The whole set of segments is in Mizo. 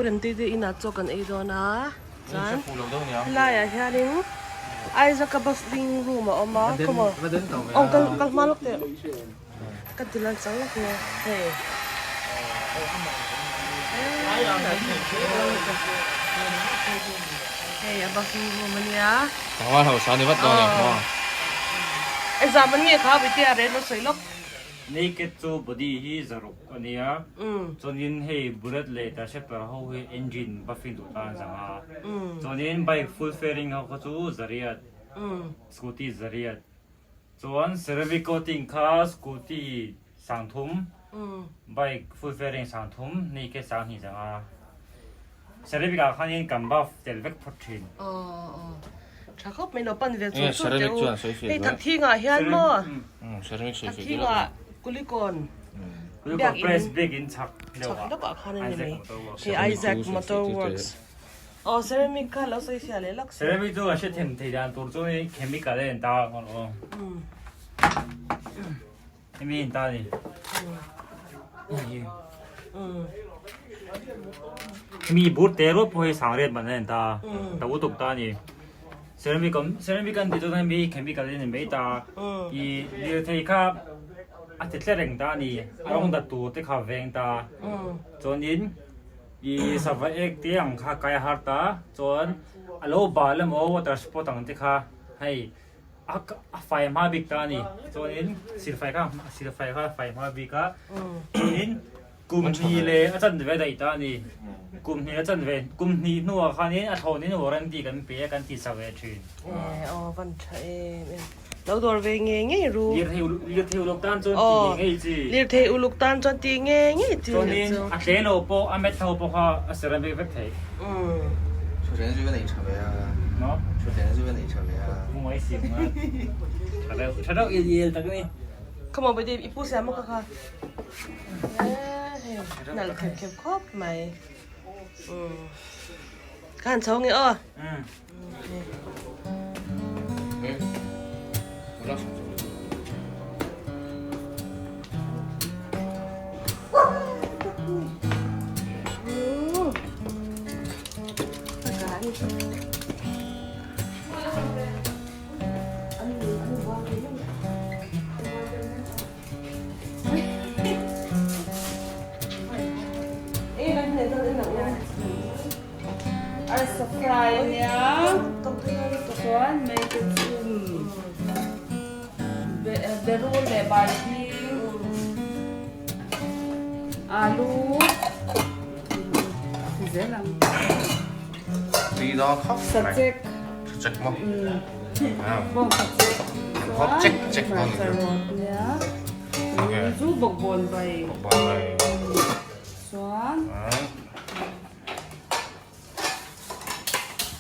Remtei te inah chaw kan ei dawn a chuan helaiah hianin Isaac-a bathing room a awm a khawmaw aw kal kal hma lawk teh ka ti lan chang lawk nia hei hei a bathing room ania exam an nge kha Vitia rel lo sawi lawk. Naked chu body hi zaruk a nia chuanin hei bullet leh interceptor ho hi engine buffing duh tan a zang a chuanin bike full fairing ho kha chu zariat scooty zariat chuan ceramic coating kha scooty sangthum bike full fairing sangthum naked sanghnih zang a. Ceramic ah khanin kan buff tel vek phawt thin. Aw tha khawp mai lo pan ve chur chur teh u. Hei Thakthing ah hian maw Thakthing ah Kulikawn biak in chak lawk ah khan a ni mai. Hei Isaac Motor Works. Aw ceramic kha lo sawi fiah leh lawk se. Ceramic chu a hre them thei dan tur chu chemical a en ta ang aw. Hemi in ta ni. Hemi bur te rup pawh hi sangriat man a en ta. Ta utuk ta ni. Ceramic awm ceramic an tih chuan hemi chemical in an bei ta. I lirthei kha a ti tle reng ta ni. A rawng dat tur te kha a veng ta. Chuanin i sava ek te ang kha kai a har ta. Chuan a lo bal emaw water spot ang te kha hei A fai hma bik ta a ni. Chuanin silfai kha silfai kha a fai hma bik a. Chuanin kum hnih leh a chanve daih ta a ni. Kum hnih a chanve kum hnih hnuah khanin a thlawnin warranty kan pe a kan ti chak ve thin. Aw van tha em em. Lo dawr ve ngei ngei ru. Lirthei lirthei uluk tan chuan ti ngei ngei chi. Lirthei uluk tan chuan ti ngei ngei chi. Chuanin a tle lo pawh a met ho pawh kha a ceramic vek thei. Thutthleng chu ka nei tha ve a. Maw? Thutthleng chu ka nei tha ve a. Hmungaih siam a. Tha deuh, tha deuh il il tak ni. Come on baby, i pu siam maw ka kha. Hei, nalh khep khep khawp mai. Ka han chho nge aw. Arsa fry a nia chuan mei te chhum berul leh balhling alu zel ang sachek bawng sachek chuan hmarcha rawt nia chu bawkbawn bai chuan.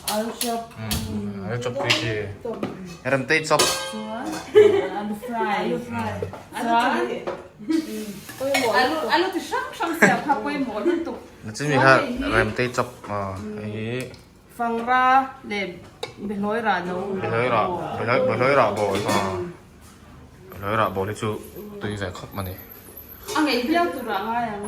Alu chop. Alu chop tui chi. Ram tei chop. Chuan alu fry. Alu fry. Chuan alu alu ti hrang hrang siam kha pawimawh lutuk. Chu mi kha ram tei chop hei. Fangra leh behlawi rah no. Behlawi rah behlawi rah bawl ha. Behlawi rah bawl hi chu tui ve khawp a ni. A ngei viau tur ah ngai ang.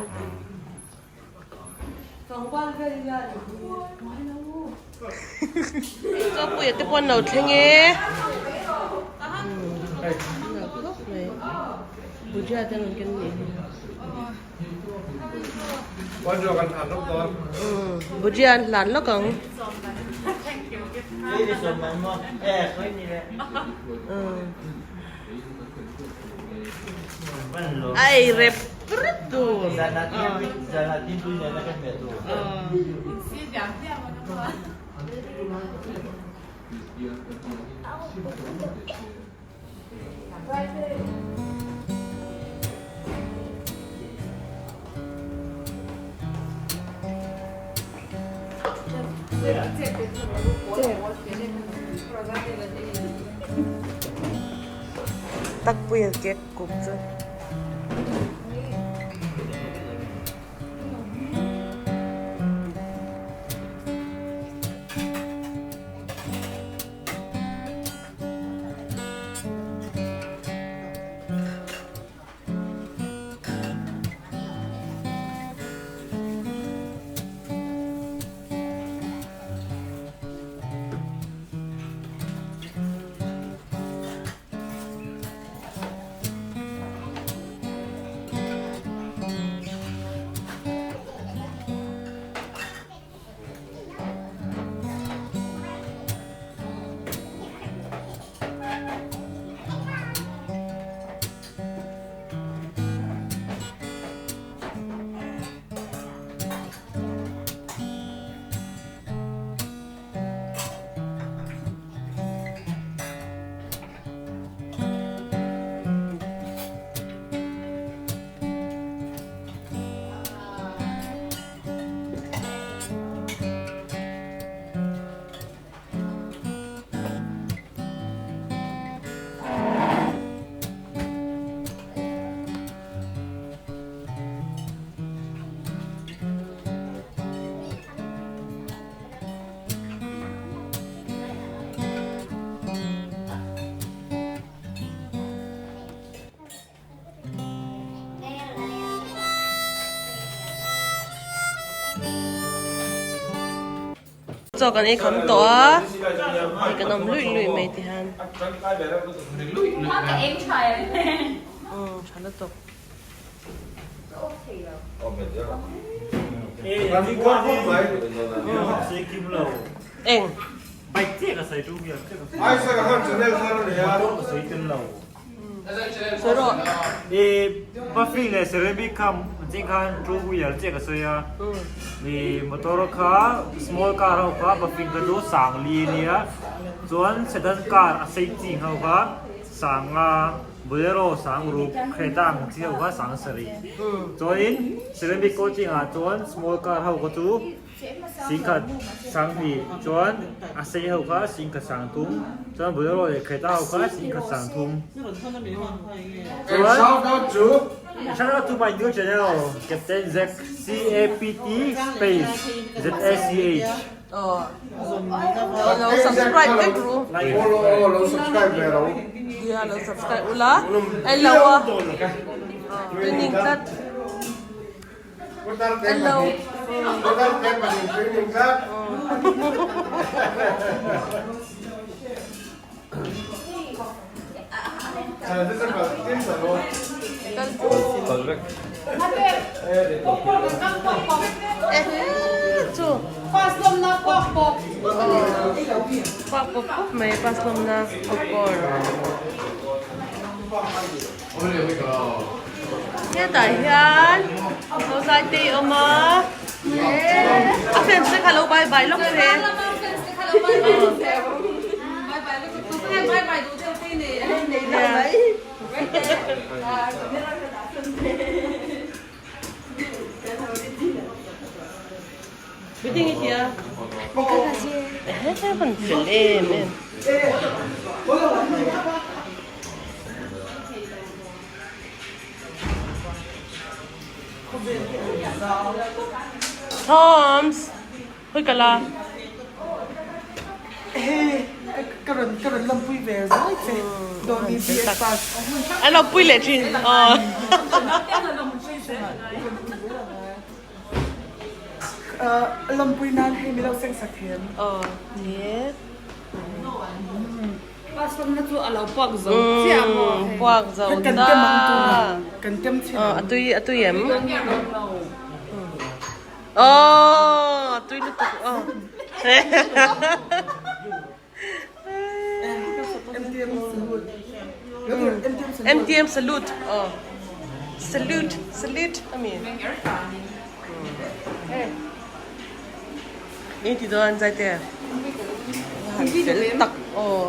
Chawpuia te pawh an lo thleng e. Bhujia te an rawn ken nih hi. Bhujia an hlan lawk ang. Ai rep rep tur. Takpui a kek kup chu. Chaw kan ei kham tawh a, hei kan awm luih luih mai ti hian. Umm tha lutuk. Eng. Sawi rawh. I Buffy leh Ceramic kha zing khan two wheeler chiah ka sawi a, i motor kha small car ho kha Buffy kha chu sang li a nia, chuan sedan car a sei chi ho kha sang nga, Bolero sang ruk, Creta ang chi ho kha sang sarih. Chuanin Ceramic coaching ah chuan small car ho kha chu Singkhat sanghnih chuan a sei ho kha singkhat sang thum chuan Bolero leh Creta ho kha singkhat sang thum chuan Shout out to my new channel Captain Zack C A P T space Z A C H. Lo subscribe vek ru. Lo subscribe ve lo. Nia lo subscribe ula. Hello a. Tuining tlat. Hello. Pak pop pop mai pass lawmna popcorn. Hetah hian zozai te a awm a a fans te kha lo bye bye lawk se Meeting i tia he van fel em em. Thoms hui ka la. He ka rawn ka rawn lawmpui ve zai che Dawni BS pass. An lawmpui leh thin. Lawmpui nan hei mi lo seng sak hem. Aw ni. Pass lawmna chu a lo puak zo chiah maw hei. Puak zo ta. Kan tem ang tuna. Kan tem chin ang. A tui a tui em? Aw a tui lutuk aw. MTM salute. MTM salute aw. Salute salute ami. Ni ti dawn zai te. Han fel tak aw.